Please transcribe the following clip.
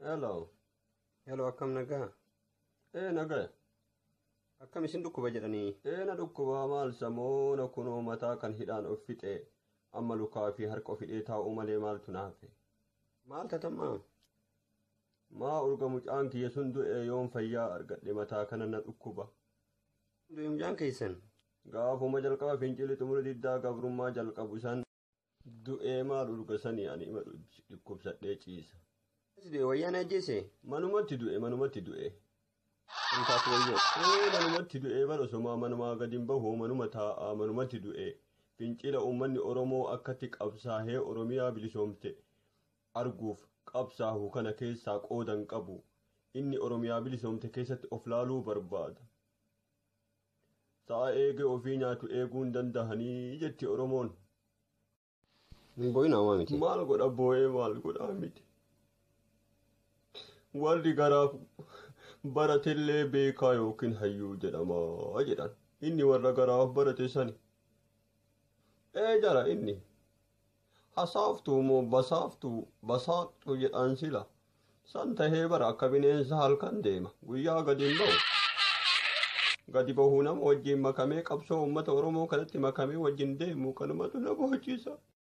Hello. Hello, akkam nagaa? Ee, nagaa. Akkam isin dhukkuba jedhanii? Ee, na dhukkubaa maal samoona kunoo mataa kan hidhaan of fixee amma lukaa fi harka of hidhee taa'uu malee maaltu na hafe. Maal tatammaa? Maa urga mucaan kiyya sun du'e yoon fayyaa argadhe mataa kana na dhukkuba. Du'e mucaan keessan? Gaafuma jalqaba fincilli xumura diddaa gabrummaa jalqabu san du'ee maal urga sanii ani ima dhukkubsadhee ciisa. Du'e wayyaan ajjeese? Manumatti du'e, manumatti du'e. Intaas wayyoo. Ee, manumatti du'e bara somaa manumaa gadi hin bahu, manuma taa'aa manumatti du'e. Fincila uummanni Oromoo akkatti qabsaahee Oromiyaa bilisoomte arguuf qabsaahu kana keessaa qoodan qabu. Inni Oromiyaa bilisoomte keessatti of laaluu barbaada. Sa'a eegee ofii nyaatu eeguu hin dandahanii jetti Oromoon. Hin boo'in hawaa miti. Maal godha boo'ee maal godhaa miti. Warri garaaf baratellee beekaa yookiin hayyuu jedhamaa jedhan. Inni warra garaaf barate sani. Ee jara inni. Hasaaftuu moo basaaftuu basaaqxu jedhan sila. San tahee bara akka bineensa halkan deema. Guyyaa gadi hin bahu. Gadi bahuu nama wajjin makamee qabsoo uummata Oromoo kanatti makamee wajjin deemu kanumatu na bohachiisa.